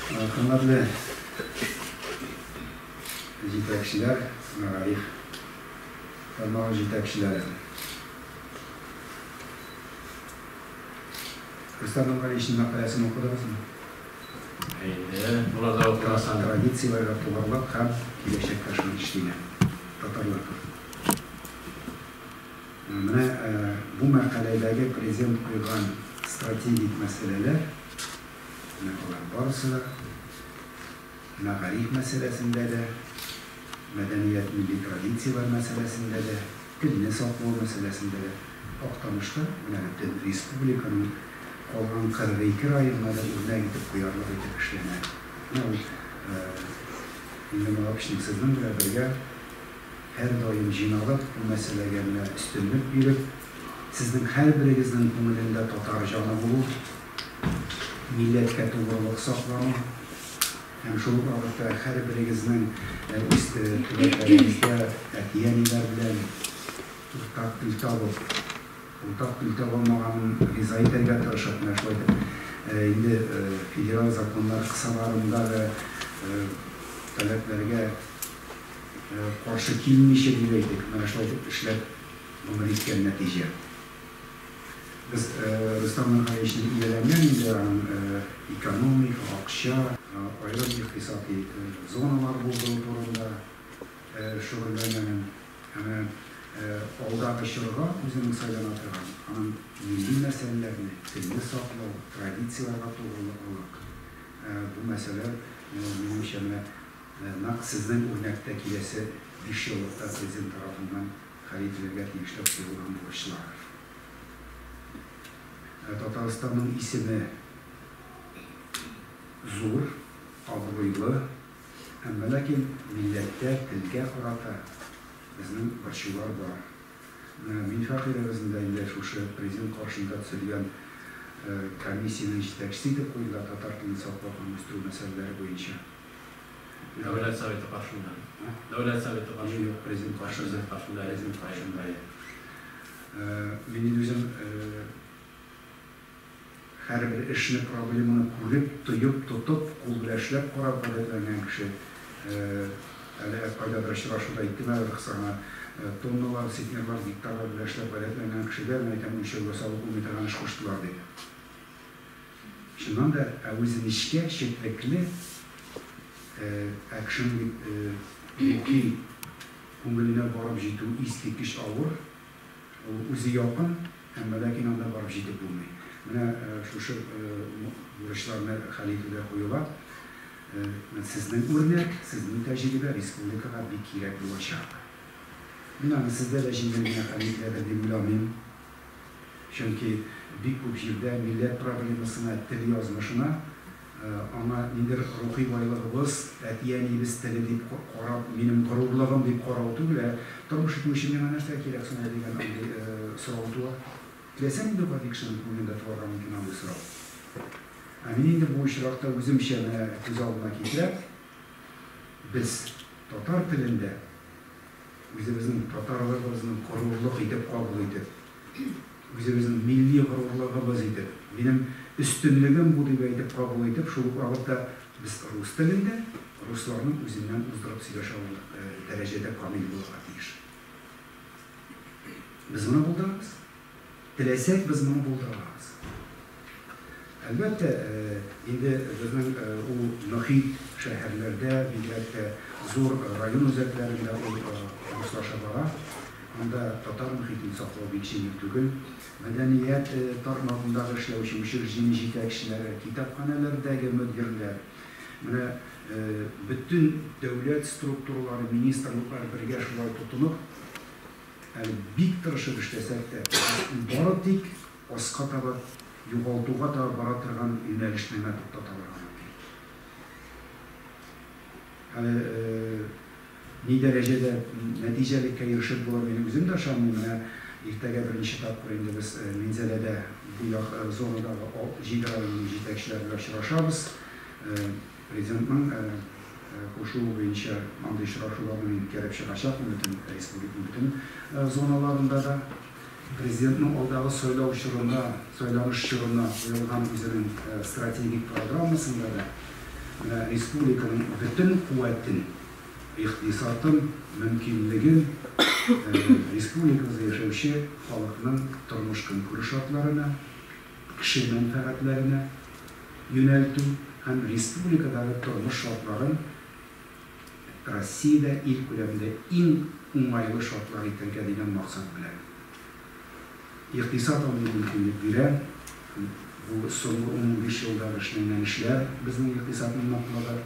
Хөрмәтле җитәкчеләр, мәгариф тармагы җитәкчеләре. Рөстәм Нургалиевичның мәкаләсен укыдыгызмы? Әйе, болар да укымасаң. Традицияләргә тугрылык һәм киләчәккә ышаныч дигән татарлар турында. Менә бу мәкаләдәге президент куйган стратегик мәсьәләләр, менә алар барысы да мәгариф мәсьәләсендә дә, мәдәният, милли традицияләр мәсьәләсендә дә, телне саклау мәсьәләсендә дә Актанышта, менә бөтен республиканың калган 42 районына да үрнәк итеп куярлык итеп эшләнә. Менә ул Миннемулловичның сезнең белән бергә һәрдаим җыйналып, бу мәсьәләгә менә өстенлек биреп, сезнең һәрберегезнең күңелендә татар җаны булу, милләткә тугрылык саклану һәм шул ук вакытта һәрберегезнең үз төбәкләрегездә әти-әниләр белән уртак тел табып, уртак тел таба алмаганын риза итәргә тырышып, менә шулай итеп, инде федераль законнар кысаларындагы таләпләргә каршы килмичә дип әйтик, менә шулай итеп эшләп гомер иткән нәтиҗә. Без Рөстәм Нургалиевичның ияләнгән инде аның экономика, акча, аерым икътисади зоналар булдыру турында шөгыльләнгәнен, ә менә алдагы чорга үзенең сайлана торган аның милли мәсьәләләрне, телне саклау, традицияләргә тугрылыклылык, бу мәсьәлә, минемчә, менә Нәкъ сезнең үрнәктә киләсе бишьеллыкта Президент тарафыннан хәл ителергә тиешле куелган бурычлар. Татарстанның исеме зур, абруйлы, әмма ләкин милләткә, телгә карата безнең борчулар бар. Менә мин фәкыйребезне дә инде шушы Президент каршында төзелгән комиссиянең җитәкчесе итеп куйдылар татар телен саклау һәм үстерү мәсьәләләре буенча. Дәүләт Советы каршында. Дәүләт Советы каршында. Юк, Президент каршында. Президент каршында. Президент каршында. Мин инде үзем һәрбер эшне, проблеманы күреп, тоеп, тотып, кул белән эшләп карап гадәтләнгән кеше. Әле кайдадыр очрашуда әйттем әле бер кыска гына, тонналар, центнерлар, гектарлар белән эшләп гадәтләнгән кешегә, мин әйтәм, үлчәүгә салып булмый торган эш куштылар дип. Чыннан да, ә үзе нечкә, четерекле, ә кешенең бит рухи күңеленә барып җитү искиткеч авыр. Ул үзе якын, әмма ләкин анда барып җитеп булмый. Менә шушы бурычларны хәл итүдә куела. Сезнең үрнәк, сезнең тәҗрибә республикага бик кирәк булачак. Мин аны сездә дә җиңел генә хәл ителәдер дип уйламыйм. Чөнки бик күп җирдә милләт проблемасына, тел язмышына, аңа ниндидер рухи байлыгыбыз, әти-әниебез теле дип карап, минем горурлыгым дип карау түгел, ә тормыш итү өчен миңа нәрсә кирәк соң әле дигән андый сорау туа. Теләсә нинди гади кешенең күңелендә туарга мөмкин андый сорау. Ә мин инде бу очракта үземчә менә күз алдына китерәм, без татар телендә үзебезнең татарлыгыбызны горурлык итеп кабул итеп, үзебезнең милли горурлыгыбыз итеп, минем өстенлегем бу дип әйтеп кабул итеп, шул ук вакытта без рус телендә русларның үзеннән уздырып сөйләшә алырлык дәрәҗәдә камил булырга тиеш. Без моны булдырабыз. Теләсәк, без моны булдыра алабыз. Әлбәттә, инде безнең ул мохит шәһәрләрдә, бигрәк тә зур район үзәкләрендә ул руслаша бара. Анда татар мохитен саклау бик җиңел түгел. Мәдәният тармагындагы эшләүче учреждение җитәкчеләре, китапханәләрдәге мөдирләр, менә бөтен дәүләт структуралары, министрлыклар бергә шулай тотынып, әле бик тырышып эшләсәк тә, без бары тик аска таба, югалтуга таба бара торган юнәлешне генә туктата алырга мөмкин. Әле ни дәрәҗәдә нәтиҗәлеккә ирешеп булыр, мин үзем дә ышанмыйм. Менә иртәгә беренче тапкыр инде без Минзәләдә бу як зонадагы җиде районның җитәкчеләре белән очрашабыз. Президентның кушуы буенча андый очрашуларны мин үткәреп чыгачакмын бөтен республиканың бөтен зоналарында да. Президентның алдагы сайлау чорында, сайланыш чорына куелган үзенең стратегик программасында да Менә республиканың бөтен куәтен, икътисадын, мөмкинлеген республикабызда яшәүче халыкның тормыш-көнкүреш шартларына, кеше мәнфәгатьләренә юнәлтү һәм республикадагы тормыш шартларын Россиядә ил күләмендә иң уңайлы шартлар итәргә дигән максат белән. Икътисад андый мөмкинлек бирә. Бу соңгы 15 елдагы эшләнгән эшләр безнең икътисадның ныклыгы.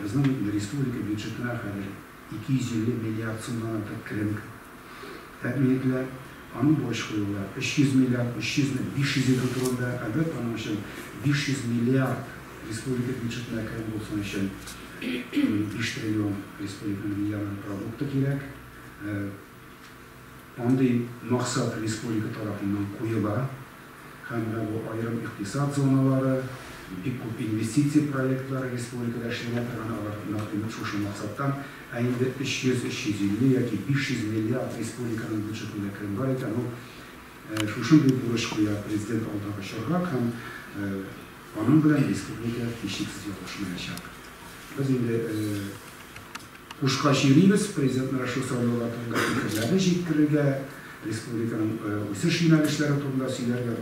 Безнең республика бюджетына хәзер 250 миллиард сумнан артык керем тәэмин ителә. Аның бурыч куюлар 300 миллиард, 300-не 500 итү турында. Әлбәттә, аның өчен 500 миллиард республика бюджетына керем булсын өчен 5 триллион республиканың яңа продукты кирәк. Андый максат республика тарафыннан куела. Һәм менә бу аерым икътисад зоналары, бик күп инвестиция проектлары республикада эшләнә торган, алар нәкъ шушы максаттан. Ә инде 300, 350 яки 500 миллиард республиканың бюджетында керем бар икән, ул шушындый бурыч куя президент алдагы чорга һәм аның белән республика һичшиксез ялгышмаячак. Без инде кушкач йөрибез, президент менә шул сайлаулар турында фикерләрне җиткерергә, республиканың үсеш юнәлешләре турында сөйләргә.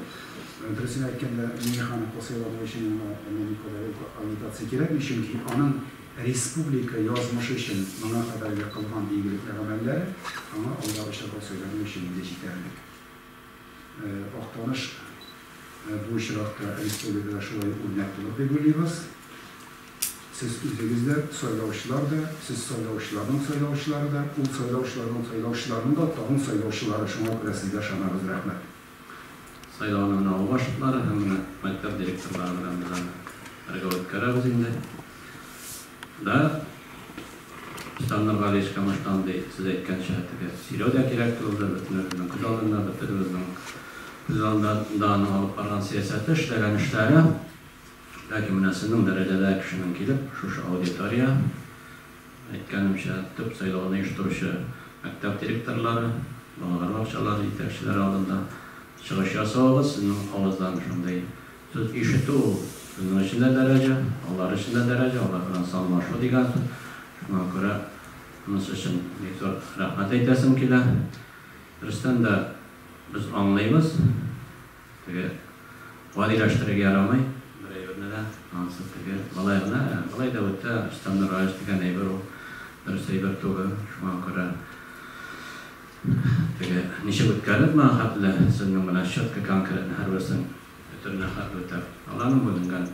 Дөресен әйткәндә, Миңнехановка сайлану өчен аңа әллә никадәр үк агитация кирәкми, чөнки аның республика язмышы өчен моңа кадәрге кылган игелекле гамәлләре аңа алдагы чорга сайлану өчен инде җитәрлек. Актаныш бу очракта республикада шулай үрнәк булыр дип уйлыйбыз. Сез үзегез дә сайлаучылар да, сез сайлаучыларның сайлаучылары да, ул сайлаучыларның сайлаучыларының да тагын сайлаучылары, шуңа күрә сезгә ышанабыз, рәхмәт. Сайлауның менә авыл башлыклары һәм менә мәктәп директорлары белән без аны бергә үткәрәбез инде. Да, Рөстәм Нургалиевич, конечно, андый сез әйткәнчә теге сөйләү дә кирәк түгелдер, бөтенебезнең күз алдында, бөтенебезнең күз алдында аның алып барган сәясәте, эшләгән эшләре. Ләкин менә сезнең дәрәҗәдә кешенең килеп, шушы аудитория, әйткәнемчә, төп сайлауны оештыручы мәктәп директорлары, балалар бакчалары җитәкчеләре алдында чыгыш ясавыгыз, сезнең авыздан шундый сүз ишетү ул сезнең өчен дә дәрәҗә, алар өчен дә дәрәҗә, алар белән санлашу дигән сүз. Шуңа күрә монысы өчен бик зур рәхмәт әйтәсем килә. Дөрестән дә без аңлыйбыз, теге гадиләштерергә ярамый бер әйберне дә, анысы теге болай гына, болай да үтә, Рөстәм Нургалиевич дигән әйбер ул дөрес әйбер түгел. Шуңа күрә теге ничек үткәрдек моңа хәтле, сезнең белән четко, конкретно һәрберсен өтеренә хәтле үтәп. Аларның бүленгән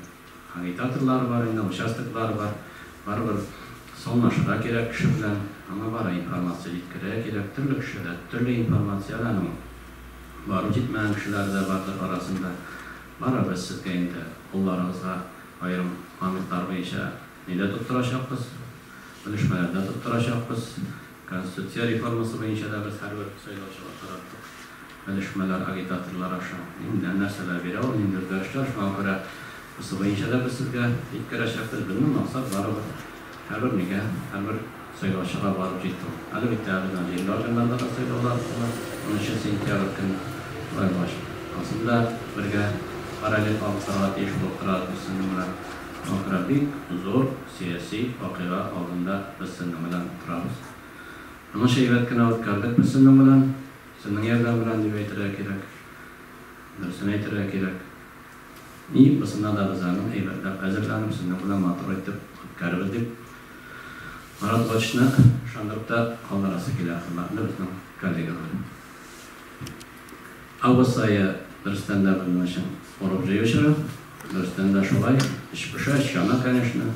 агитаторлары бар инде, участоклары бар. Барыбер санлашырга кирәк кеше белән, аңа бары информация җиткерергә кирәк. Төрле кешедә төрле информация, аның барып җитмәгән кешеләр дә бардыр арасында. Барыбер сезгә инде кулларыгызга аерым моментлар буенча нидә тоттырачакбыз, белешмәләрдә тоттырачакбыз. Конституция реформасы буенча да без һәрбер сайлаучыга тараттык белешмәләр агитаторлар аша. Инде нәрсәләр бирә ул, нинди үзгәрешләр, шуңа күрә бусы буенча да без сезгә җиткерәчәкбез. Безнең максат барыбер һәрбер нигә, һәрбер сайлаучыга барып җитү. Әлбәттә, безнең җирле органнарда да сайлаулар була. 13 сентябрь көн шулай булгач, анысын да бергә параллель алып барырга тиеш булып тора без сезнең белән. Шуңа күрә бик зур сәяси вакыйга алдында без сезнең белән торабыз. Моны әйбәт кенә үткәрдек без сезнең белән, сезнең ярдәм белән дип әйтергә кирәк. Дөресен әйтергә кирәк. Ни бусында да без аның әйбәтләп әзерләнеп, сезнең белән матур итеп үткәрербез дип Марат Гочны ышандырып та калдырасы килә, хөрмәтле безнең коллегалар. Август ае дөрестән дә безнең өчен урып-җыю чоры. Дөрестән дә шулай. Эч пешә, эч яна, конечно.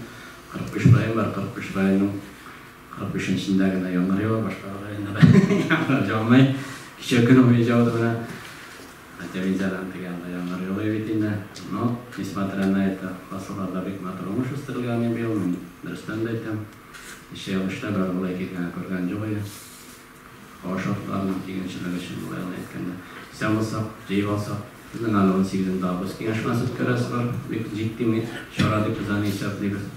45 район бар, 45 районның 45-нчендә генә яңгыр ява, башка районнарда яңгыр яумый. Кичә көн буе яуды менә. Хотя Минзәләнең теге анда яңгыр юк бит инде. Но, несмотря на это, басуларда бик матур уңыш үстерелгән быел, мин дөрестән дә әйтәм. Ничә ел эшләп, әле болай килгәнен күргән юк иде. Һава шартларының игенчелек өчен болай гына әйткәндә. Исән булсак, җыеп алсак, безнең әле 18 август киңәшмәсе үткәрәсе бар. Бик җитди чара дип без аны исәплибез.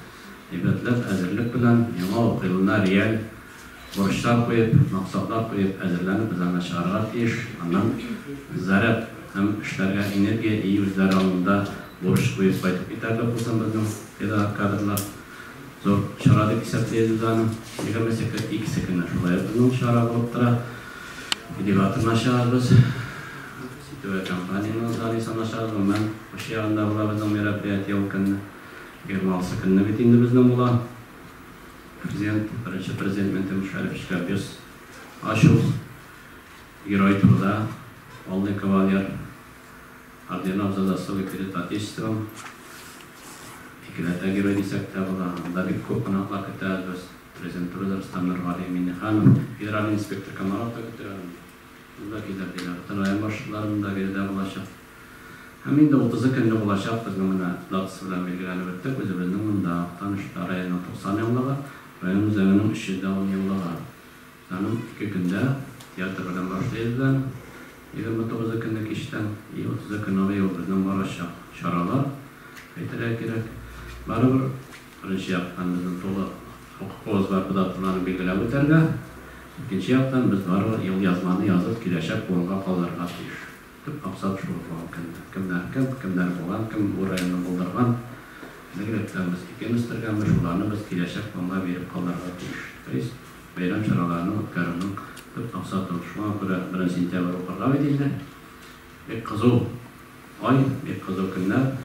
Әйбәтләп, әзерлек белән, яңа уку елына реаль бурычлар куеп, максатлар куеп, әзерләнеп без аны чыгарга тиеш. Аннан заряд һәм эшләргә энергия и үзләре алдында бурыч куеп кайтып китәрлек булсын безнең. Педагог кадрлар зур чара дип исәплибез без аны. 22 көнне шулай ук безнең чара булып тора. Элеваторны ачабыз. Сетевая компанияның зданиесен ачабыз. Гомумән, Пучы ягында була безнең мероприятие ул көнне. 26 көнне бит инде безнең була. Президент, беренче президент Минтимер Шәриповичка бюст ачу. Герой труда, полный кавалер. Орденов за заслуги перед Отечеством. Икеләтә герой дисәк тә була. Анда бик күп кунаклар көтәбез без. Президент Рөстәм Нургали Миңнеханов, федеральный инспектор Комаров та көтә. Ул да килер диләр. Бөтен район башлыклары да биредә булачак. Һәм инде 30 көнне булачак, безнең менә датасы белән билгеләнеп үттек, үзебезнең монда Актанышта районның 90 еллыгы, район үзәгенең 310 еллыгы. Аның ике көндә театр белән башлыйбыз әле. 29 көнне кичтән и 30 көнне ул безнең барачак чаралар, әйтергә кирәк. Барыбер, беренче яктан, безнең тулы хокукыбыз бар бу даталарны билгеләп үтәргә. Икенче яктан, без барыбер елъязманы язып, киләчәк буынга калдырырга тиеш. Төп максат шул бүгенге көндә. Кемнәр кем, кемнәр булган, кем бу районны булдырган. Элек-электән без иген үстергәнбез, шуларны без киләчәк буынга биреп калдырырга тиеш. То есть, бәйрәм чараларының үткәрүнең төп максаты ул. Шуңа күрә беренче сентябрь укырга бит инде. Бик кызу ай, бик кызу көннәр.